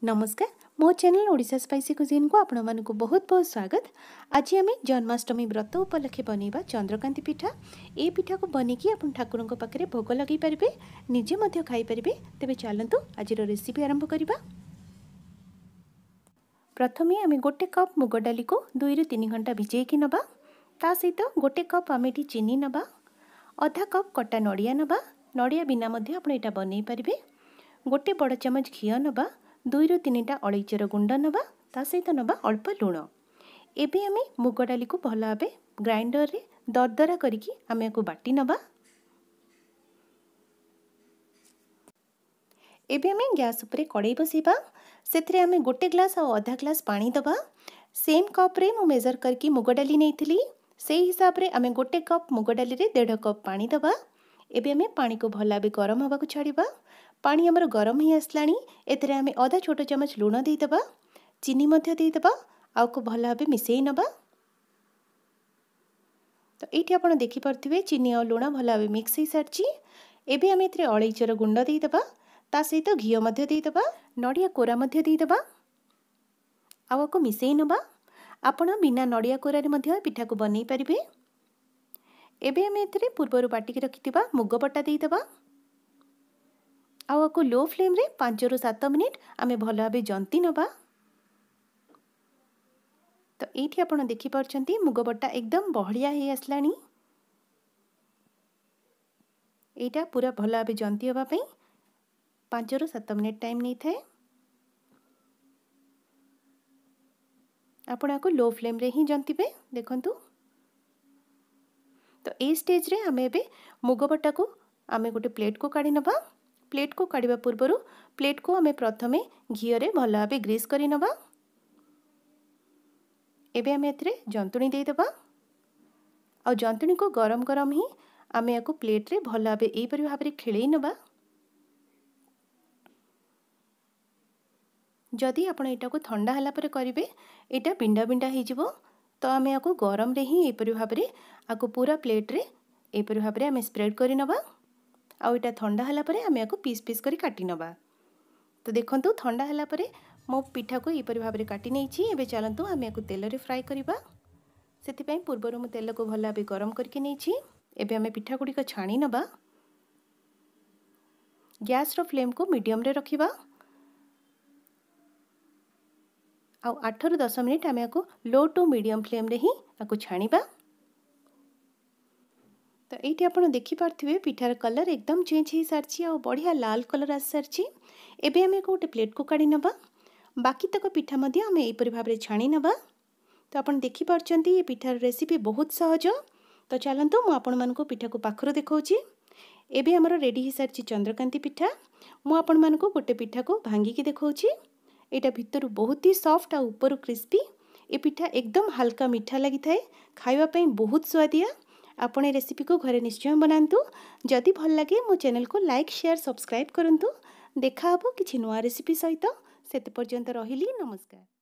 ନମସ୍କାର, ମୋ channel Odisha spicy କୁଜିନ୍କୁ ଆପଣମାନଙ୍କୁ ବହୁତ ବହୁତ ସ୍ୱାଗତ। ଆଜି ଆମେ ଜନ୍ମାଷ୍ଟମୀ ବ୍ରତ ଉପଲକ୍ଷେ ବନେଇବା ଚନ୍ଦ୍ରକାନ୍ତି ପିଠା। ଏ ପିଠାକୁ ବନେଇକି ଆପଣ ଠାକୁରଙ୍କ ପାଖରେ ଭୋଗ ଲଗାଇ ପାରିବେ, ନିଜେ ମଧ୍ୟ ଖାଇପାରିବେ। ତେବେ ଚାଲନ୍ତୁ ଆଜିର ରେସିପି ଆରମ୍ଭ କରିବା। ପ୍ରଥମେ ଆମେ ଗୋଟେ କପ୍ ମୁଗ ଡାଲିକୁ 2ରୁ 3 ଘଣ୍ଟା ଭିଜେଇକି ନେବା। ତା ସହିତ ଗୋଟେ କପ୍ ଆମେ ଏଠି ଚିନି ନେବା, ଅଧା କପ୍ କଟା ନଡ଼ିଆ ନେବା। ନଡ଼ିଆ ବିନା ମଧ୍ୟ ଆପଣ ଏଇଟା ବନେଇ ପାରିବେ। ଗୋଟେ ବଡ଼ ଚାମଚ ଘିଅ ନେବା, 2ରୁ 3ଟା ଅଳେଇଚର ଗୁଣ୍ଡ ନେବା, ତା ସହିତ ନେବା ଅଳ୍ପ ଲୁଣ। ଏବେ ଆମେ ମୁଗ ଡାଲିକୁ ଭଲ ଭାବେ ଗ୍ରାଇଣ୍ଡରରେ ଦରଦରା କରିକି ଆମେ ୟାକୁ ବାଟି ନେବା। ଏବେ ଆମେ ଗ୍ୟାସ୍ ଉପରେ କଡ଼େଇ ବସେଇବା। ସେଥିରେ ଆମେ ଗୋଟେ ଗ୍ଲାସ୍ ଆଉ ଅଧା ଗ୍ଲାସ୍ ପାଣି ଦେବା। ସେମ୍ କପ୍ରେ ମୁଁ ମେଜର୍ କରିକି ମୁଗ ଡାଲି ନେଇଥିଲି, ସେଇ ହିସାବରେ ଆମେ ଗୋଟେ କପ୍ ମୁଗ ଡାଲିରେ ଦେଢ଼ କପ୍ ପାଣି ଦେବା। ଏବେ ଆମେ ପାଣିକୁ ଭଲ ଭାବେ ଗରମ ହେବାକୁ ଛାଡ଼ିବା। ପାଣି ଆମର ଗରମ ହେଇ ଆସିଲାଣି। ଏଥିରେ ଆମେ ଅଧା ଛୋଟ ଚାମଚ ଲୁଣ ଦେଇଦେବା, ଚିନି ମଧ୍ୟ ଦେଇଦେବା, ଆଉକୁ ଭଲ ଭାବେ ମିଶାଇ ନେବା। ତ ଏଇଠି ଆପଣ ଦେଖିପାରୁଥିବେ ଚିନି ଆଉ ଲୁଣ ଭଲ ଭାବେ ମିକ୍ସ ହେଇସାରିଛି। ଏବେ ଆମେ ଏଥିରେ ଅଳେଇଚର ଗୁଣ୍ଡ ଦେଇଦେବା, ତା ସହିତ ଘିଅ ମଧ୍ୟ ଦେଇଦେବା, ନଡ଼ିଆ କୋରା ମଧ୍ୟ ଦେଇଦେବା, ଆଉ ଆକୁ ମିଶାଇ ନେବା। ଆପଣ ବିନା ନଡ଼ିଆ କୋରାରେ ମଧ୍ୟ ପିଠାକୁ ବନେଇ ପାରିବେ। ଏବେ ଆମେ ଏଥିରେ ପୂର୍ବରୁ ବାଟିକି ରଖିଥିବା ମୁଗ ବଟା ଦେଇଦେବା, ଆଉ ଆକୁ ଲୋ ଫ୍ଲେମ୍ରେ 5ରୁ 7 ମିନିଟ୍ ଆମେ ଭଲ ଭାବେ ଜନ୍ତି ନେବା। ତ ଏଇଠି ଆପଣ ଦେଖିପାରୁଛନ୍ତି ମୁଗ ବଟା ଏକଦମ ବହଳିଆ ହେଇ ଆସିଲାଣି। ଏଇଟା ପୁରା ଭଲ ଭାବେ ଜନ୍ତି ହେବା ପାଇଁ 5ରୁ 7 ମିନିଟ୍ ଟାଇମ୍ ନେଇଥାଏ। ଆପଣ ଆକୁ ଲୋ ଫ୍ଲେମ୍ରେ ହିଁ ଜନ୍ତିବେ। ଦେଖନ୍ତୁ, ତ ଏଇ ଷ୍ଟେଜ୍ରେ ଆମେ ଏବେ ମୁଗ ବଟାକୁ ଆମେ ଗୋଟେ ପ୍ଲେଟ୍କୁ କାଢ଼ି ନେବା। ପ୍ଲେଟ୍କୁ କାଢ଼ିବା ପୂର୍ବରୁ ପ୍ଲେଟ୍କୁ ଆମେ ପ୍ରଥମେ ଘିଅରେ ଭଲ ଭାବେ ଗ୍ରୀସ୍ କରି ନେବା। ଏବେ ଆମେ ଏଥିରେ ଜନ୍ତୁଣି ଦେଇଦେବା, ଆଉ ଜନ୍ତୁଣିକୁ ଗରମ ଗରମ ହିଁ ଆମେ ୟାକୁ ପ୍ଲେଟ୍ରେ ଭଲ ଭାବେ ଏହିପରି ଭାବରେ ଖେଳେଇ ନେବା। ଯଦି ଆପଣ ଏଇଟାକୁ ଥଣ୍ଡା ହେଲା ପରେ କରିବେ, ଏଇଟା ବିଣ୍ଡା ବିଣ୍ଡା ହେଇଯିବ। ତ ଆମେ ୟାକୁ ଗରମରେ ହିଁ ଏହିପରି ଭାବରେ ଆକୁ ପୁରା ପ୍ଲେଟ୍ରେ ଏହିପରି ଭାବରେ ଆମେ ସ୍ପ୍ରେଡ଼୍ କରି ନେବା, ଆଉ ଏଇଟା ଥଣ୍ଡା ହେଲା ପରେ ଆମେ ୟାକୁ ପିସ୍ ପିସ୍ କରି କାଟି ନେବା। ତ ଦେଖନ୍ତୁ, ଥଣ୍ଡା ହେଲା ପରେ ମୋ ପିଠାକୁ ଏହିପରି ଭାବରେ କାଟି ନେଇଛି। ଏବେ ଚାଲନ୍ତୁ ଆମେ ୟାକୁ ତେଲରେ ଫ୍ରାଏ କରିବା। ସେଥିପାଇଁ ପୂର୍ବରୁ ମୁଁ ତେଲକୁ ଭଲ ଭାବେ ଗରମ କରିକି ନେଇଛି। ଏବେ ଆମେ ପିଠା ଗୁଡ଼ିକ ଛାଣି ନେବା। ଗ୍ୟାସ୍ର ଫ୍ଲେମ୍କୁ ମିଡ଼ିୟମରେ ରଖିବା, ଆଉ 8ରୁ 10 ମିନିଟ୍ ଆମେ ୟାକୁ ଲୋ ଟୁ ମିଡ଼ିୟମ୍ ଫ୍ଲେମ୍ରେ ହିଁ ୟାକୁ ଛାଣିବା। ତ ଏଇଠି ଆପଣ ଦେଖିପାରୁଥିବେ ପିଠାର କଲର୍ ଏକଦମ ଚେଞ୍ଜ ହେଇସାରିଛି, ଆଉ ବଢ଼ିଆ ଲାଲ କଲର୍ ଆସିସାରିଛି। ଏବେ ଆମେ ୟାକୁ ଗୋଟେ ପ୍ଲେଟ୍କୁ କାଢ଼ି ନେବା। ବାକି ତକ ପିଠା ମଧ୍ୟ ଆମେ ଏହିପରି ଭାବରେ ଛାଣି ନେବା। ତ ଆପଣ ଦେଖିପାରୁଛନ୍ତି ଏ ପିଠାର ରେସିପି ବହୁତ ସହଜ। ତ ଚାଲନ୍ତୁ ମୁଁ ଆପଣମାନଙ୍କୁ ପିଠାକୁ ପାଖରୁ ଦେଖାଉଛି। ଏବେ ଆମର ରେଡ଼ି ହେଇସାରିଛି ଚନ୍ଦ୍ରକାନ୍ତି ପିଠା। ମୁଁ ଆପଣମାନଙ୍କୁ ଗୋଟେ ପିଠାକୁ ଭାଙ୍ଗିକି ଦେଖାଉଛି। ଏଇଟା ଭିତରୁ ବହୁତ ହି ସଫ୍ଟ ଆଉ ଉପରୁ କ୍ରିସ୍ପି। ଏ ପିଠା ଏକଦମ ହାଲକା ମିଠା ଲାଗିଥାଏ, ଖାଇବା ପାଇଁ ବହୁତ ସୁଆଦିଆ। ଆପଣ ଏ ରେସିପିକୁ ଘରେ ନିଶ୍ଚୟ ବନାନ୍ତୁ। ଯଦି ଭଲ ଲାଗେ ମୋ ଚ୍ୟାନେଲକୁ ଲାଇକ୍, ସେୟାର, ସବସ୍କ୍ରାଇବ୍ କରନ୍ତୁ। ଦେଖା ହେବ କିଛି ନୂଆ ରେସିପି ସହିତ, ସେତେ ପର୍ଯ୍ୟନ୍ତ ରହିଲି, ନମସ୍କାର।